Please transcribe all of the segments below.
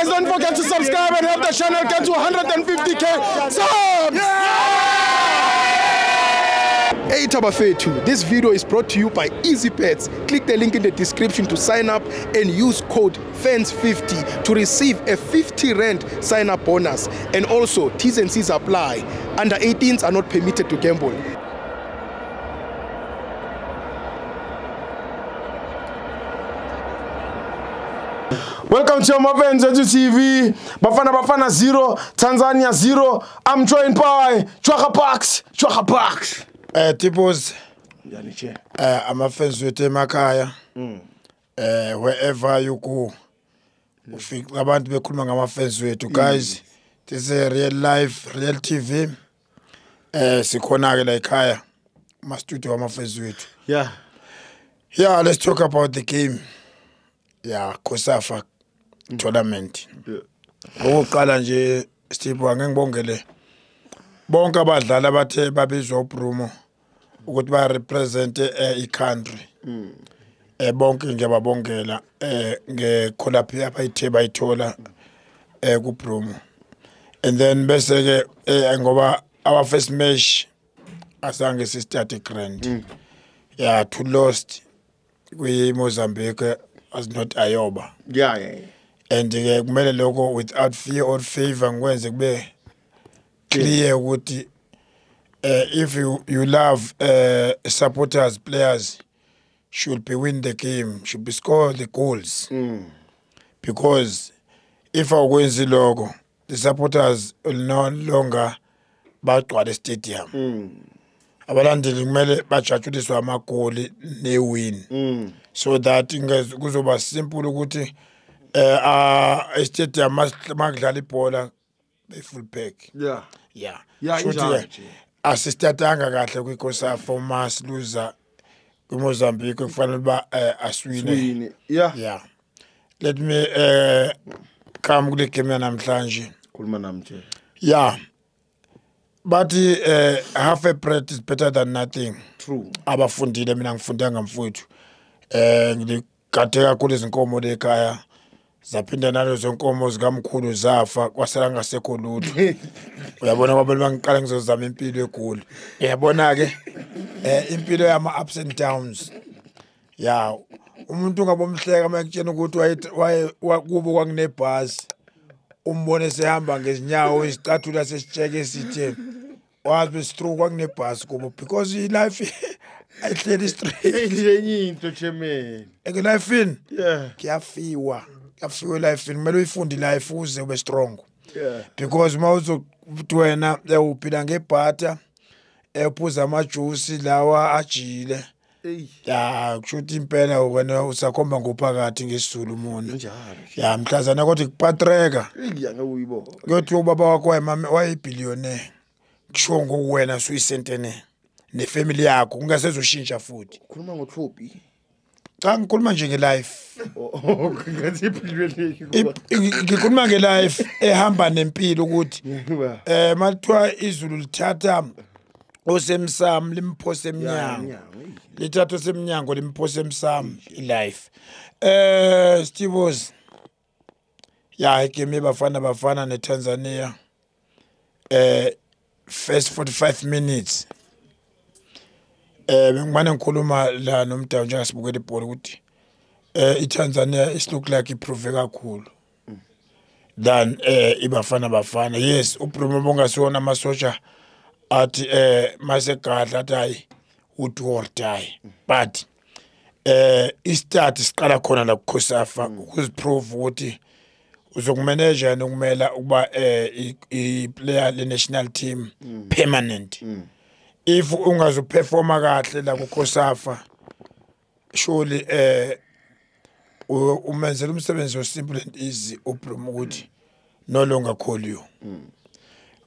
Guys, don't forget to subscribe and help the channel get to 150K subs. Yeah! Hey Tabafetu, this video is brought to you by Easybet. Click the link in the description to sign up and use code FANS50 to receive a 50 rand sign up bonus. And also, T's and C's apply. Under 18s are not permitted to gamble. Welcome to my fans at TV. Bafana Bafana 0, Tanzania 0. I'm joined by Chwaka Parks. Chwaka Parks. Tipos, I'm a fans with emakhaya. Wherever you go, abantu bekhuluma ngama-fans wethu. Guys, this is a real life, real TV. Sikhona ke la ekhaya, ma-studio wama-fans wethu. Yeah. Yeah, let's talk about the game. Yeah, COSAFA tournament. Okokuqala nje Steve, angeke ngibongele bonke abadlali abathe babizwa uBrumo ukuthi ba represent i-country. Bonke ngiyababongela nge-collab abayithe bayithola kuBrumo. And then bese ke ngoba our first match asange si-start grand. Yeah, two lost kwi Mozambique as not ayoba. Yeah, yeah. And kumele lokho without fear or favor ngikwenze kube clear ukuthi if you love supporters, players should be win the game, should be score the goals. Because if awukwenzi lokho, the supporters will no longer bagcwale stadium. Abalandeli kumele bajatshuliswe amagoli ne-win. So that kuzoba simple ukuthi stadium makudlala ibhola be full pack. Yeah. Yeah. Yeah, asistatanga kahle kwiCOSAFA uma siluza kwiMozambique kufanele ba aswine. Yeah. Yeah. Let me come kule game namhlanje. Khuluma nami nje. Yeah. But half a bread is better than nothing. True. Abafundile mina ngifundanga mfowethu. Ngigade kakhulu izinkomo lekhaya. Zaphinda nalezo nkomo zikamkhulu zafa kwasala ngasekho lutho. Uyabona kwabantu bangiqala ngizozama impilo eGoli. Uyabona ke impilo yama ups and downs. Yeah, umuntu ungabomhleka mayekutshena ukuthi waye kubo kwakunebhasi. Umbone sehamba ngezinyawo isicathula sesitsheke esithe wazi stroke kwakunebhasi kubo because life ayihleli straight. Enye into chairman. Ekulifini? Yeah. Kuyafiwa. Kuyafiwa elifini. Kumele uyifunde life uze ube strong. Yeah. Because mawuzokuthi wena uphila ngebhatha ephuza amajuice lawa ajile. Ya kusho ukuthi impela wena usakhomba ngophakathi ngesizulu umuntu. Njalo. Ya mhlazana kodwa kupatreka. Ngiyake uyibona. Kuyothi ubaba wakho wayebillionaire. Kusho ngokuwena usuyisentene nefamily yakho kungasezoshintsha futhi. Ukhuluma ngoTropi. Cha ngikhuluma nje ngelife. Oh, ngathi ibillionaire. Ngikhuluma ngelife ehamba nempilo ukuthi mathiwa izulu lithatha osemsamo limphose emnyango. Lithatha osemnyango limphose emsamo ilife. Steve, ya igame Bafana Bafana neTanzania. First 45 minutes. Ngimane ngikhuluma la nomdawu njengasibukela ibhola ukuthi iTanzania is look like improve kakhulu than iBafana Bafana. Yes, uBrumo bongasiwona amasosha athi masegadla athi hayi udo or die, but istart siqala khona la kuCOSAFA ukuziprove ukuthi uzokumanage nokumela ukuba i-player le national team permanent. If ungazoperforma kahle la kuCOSAFA surely umenzela umsebenzi o simple and easy uBrumo ukuthi no longer call you.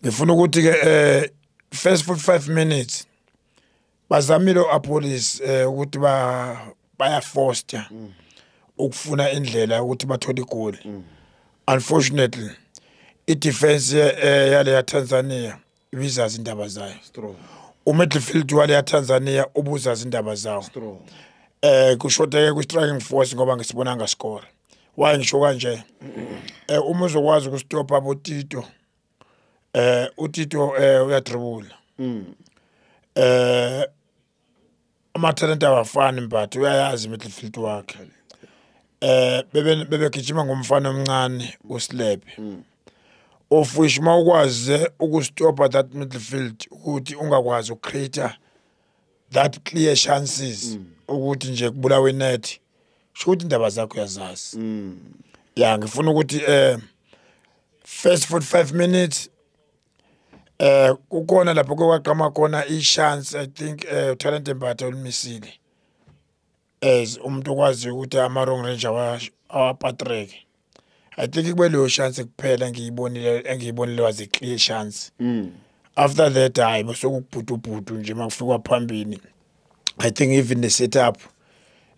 Ngifuna ukuthi ke first 45 minutes bazamile Apolis ukuthi baya foster ukufuna indlela ukuthi bathole igoli. Unfortunately i-defense yale ya Tanzania ibizazi indaba zayo. Strong. Umidfield wale ya Tanzania ubuzazi indaba zawo. Strong. Kushoteke ku striking force ngoba ngisibona ngascore. Why ngisho kanje? Uma uzokwazi ukustopha aboTito, uTito uyadribula. Ama-talent awafani, but uyayazi midfield wakhe. Bebegijima ngomfana omncane uSlebe, of which mawukwazi ukustopha that midfield ukuthi ungakwazi ukucreate that clear chances ukuthi nje kubulawe net, sho ukuthi indaba zakho uyazazi. Ya, ngifuna ukuthi first 45 minutes kukhona lapho kwaqhama khona i-chance. I think Talent Mbatha ulimisile, as umuntu okwazi ukuthi ama long range awapatreke. I think kube leyo chance kuphela engiyibonile was a clear chance. After that, hayi, bese nje makufikwa phambili, I think even the setup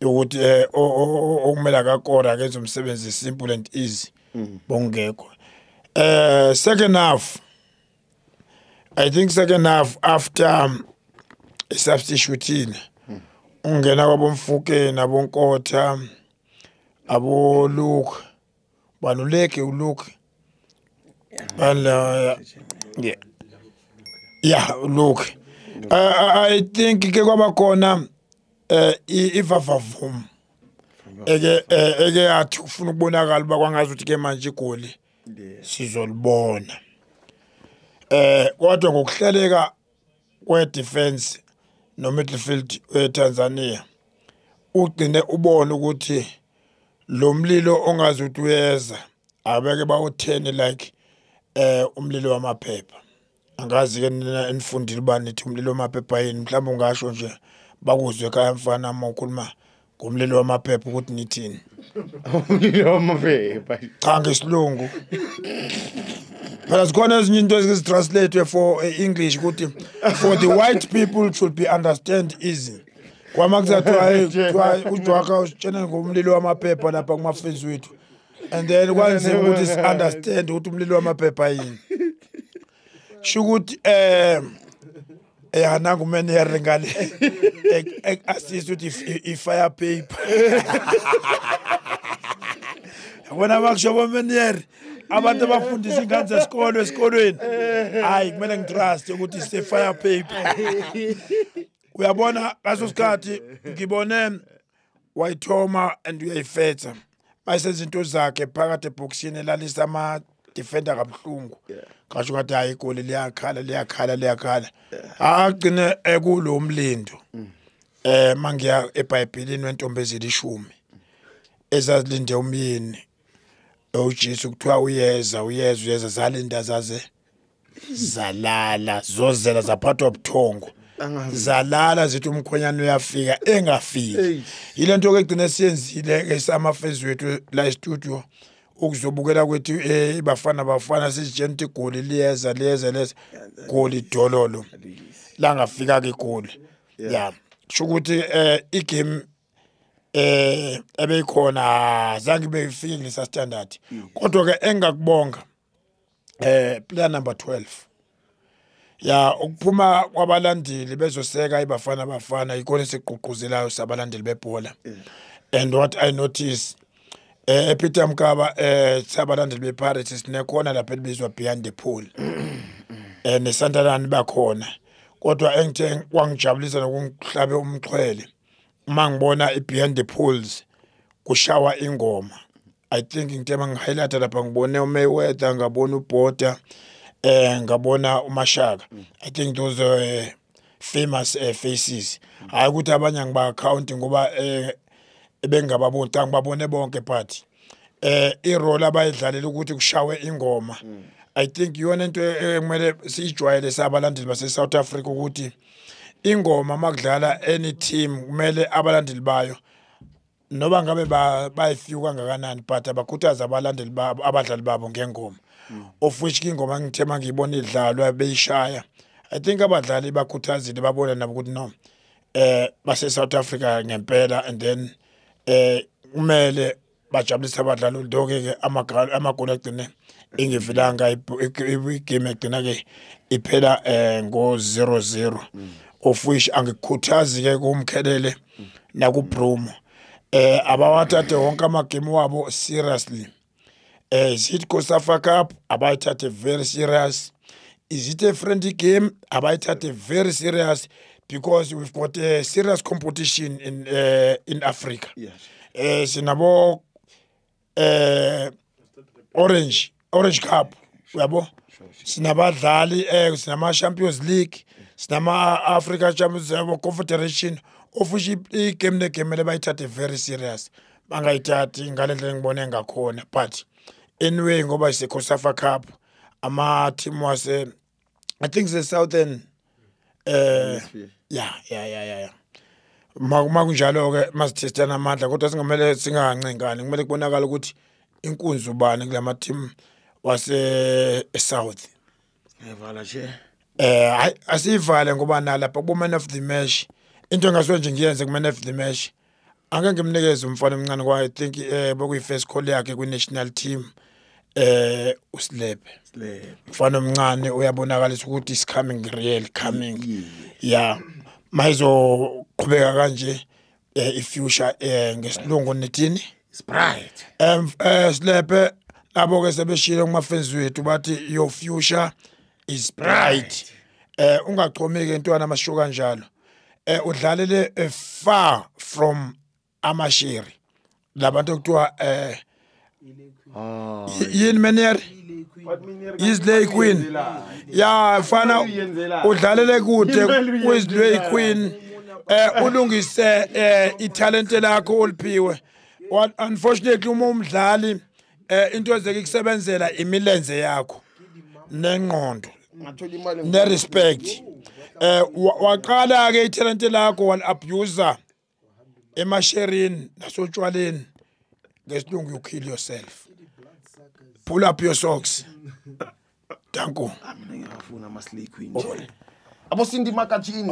ukuthi okumele akakora akenze umsebenzi simple and easy bongekho. Second half, I think second half after substitute ungena kwaboMofokeng, aboNkota, abo Luke, baluleke uLuke bala, yeah, Luke. I think ke kwaba khona ivavavum eke athi ufuna ukubonakala uba kwangazi ukuthi ke manje igoli sizolibona, kodwa ngokuhleleka kwe defense no midfield weTanzania ugcine ubone ukuthi lo mlilo ongazi ukuthi uyeza abeke bawu10 like umlilo wamaphepha. Angazi ke nina enifundile uba nithi umlilo wamaphepha yini. Mhlawumbe ungasho nje bakuzwe ekhaya, mfana, uma ukhuluma ngomlilo wamaphepha ukuthi nithini. Umlilo wamaphepha. Cha, ngesilungu phela zikhona ezinye into ezitranslate for English ukuthi for the white people should be understand easy. Kwama kuzathiwa ujwaka usitshena ngomlilo wamaphepha lapha kuma-fans wethu, and then kwanzima ukuthi si-understand ukuthi umlilo wamaphepha yini. Sho ukuthi nangu umenere ngale assist ukuthi i-fire paper. Yabona bakusho bomenere, abantu abafundisa ingane zesikolo esikolweni, hayi, kumele ngitrust ukuthi ise-fire paper. Uyabona, ngaso sikhathi ngibone wayithoma and uyayifetha mayisenza into zakhe phakathi ebhokisini, elalisa ama-defender kabuhlungu. Ngasho ngathi hayi, igoli liyakhala, liyakhala, liyakhala. Agcine ekulo mlindo mangiya eBhayibhelini wentombi ezilishumi ezazilinde umyeni uJesu, kuthiwa uyeza, uyeza, uyeza, zalinda zaze zalala, zozela, zaphathwa ubuthongo, zalala, zithi umkhwenyana uyafika, engafiki. Yile nto ke egcine siyenzile ke samafezi wethu la e-studio ukuzobukela kwethu iBafana Bafana, sizitshela ukuthi igoli liyeza, liyeza, liyeza, goli dololo, langafika ke igoli. Ya, kusho ukuthi igame ebeyikhona zange beyifike kulesa standard. Kodwa ke engakubonga, player number 12, ya, ukuphuma kwabalandeli bezoseka iBafana Bafana ikona esigqugquzelayo sabalandeli bebhola. And what I notice ePeter Mokaba, sabalandeli bePirates sinekhona lapha elibizwa behind the pole, neSantalani bakhona. Kodwa engithe kwangijabulisa nokungihlabe umxhwele uma ngibona i-behind the poles kushawa ingoma. I think ngithe mangihighlighta lapha ngibone uMayweather, ngabona uBorder, ngabona uMashaka. I think those are famous faces. Hayi ukuthi abanye ngiba account ngoba ebengababoni, cha, ngibabone bonke, but i-role abayidlalela ukuthi kushawe ingoma, I think iyona into ekumele siyijwayele sabalandeli base South Africa, ukuthi ingoma makudlala any team kumele abalandeli bayo noba ngabe bayifew kangakanani, but abakhuthaza abalandeli babo, abadlali babo ngengoma, of which ingoma ngithe mangiyibona idlalwa beyishaya, I think abadlali bakhuthazile, babona nabo ukuthi no, base South Africa ngempela, and then kumele bajabulise abadlali. Lokho ke amagoli agcine ingevelanga, igame egcina ke iphela ngo 0-0, of which angikhuthazi ke kuMkhelele nakuBrumo. Abawathathe wonke amagame wabo seriously. Is it COSAFA Cup? Abayithathe very serious. Is it a friendly game? Abayithathe very serious because we've got a serious competition in Africa. Yes. Sinabo Orange Cup, uyabo? Sinabadlali sinama Champions League, sinama Africa Champions Confederation, of which igame negame lebayithathe very serious. Bangayithathi ngale ndlela engibone ngakhona, but anyway ngoba ise COSAFA Cup ama team wase I think the Southern yeah. Makunjalo ke masithestana amandla, kodwa singamele singancengani, kumele kubonakala ukuthi inkunzi ubani kulama team wase South. Ngiyavala nje. Asivale ngoba nalapha kubo man of the match. Into engasuke nje ngiyenze ku man of the match, angeke ngimnikeze umfana omncane kwa I think bokuyi first call yakhe kwi national team, uSlepe. Mfana omncane uyabonakalisa ukuthi is coming, real coming. Yeah. Mayizoqhubeka kanje i-future ngesilungu nethini It's bright. Slepe labo ke sebeshilo kuma fans wethu bathi your future is bright. Ungachomeki entwana amasho kanjalo. Udlalele far from amashiri. Labantu ekuthiwa yini Menier? Islay Queen. Yeah, fana udlalele kude kwislay Queen. Ulungise italent lakho oliphiwe. Unfortunately uma umdlali into ezeke kusebenzela imilenze yakho nengqondo ne respect. Waqala ke italent lakho wal abuser emasherini nasotshwaleni, ngesilungu you kill yourself. Pull up your socks. Danko. Mina ngiyafuna ama slay queen nje. Abo Cindy Makachini.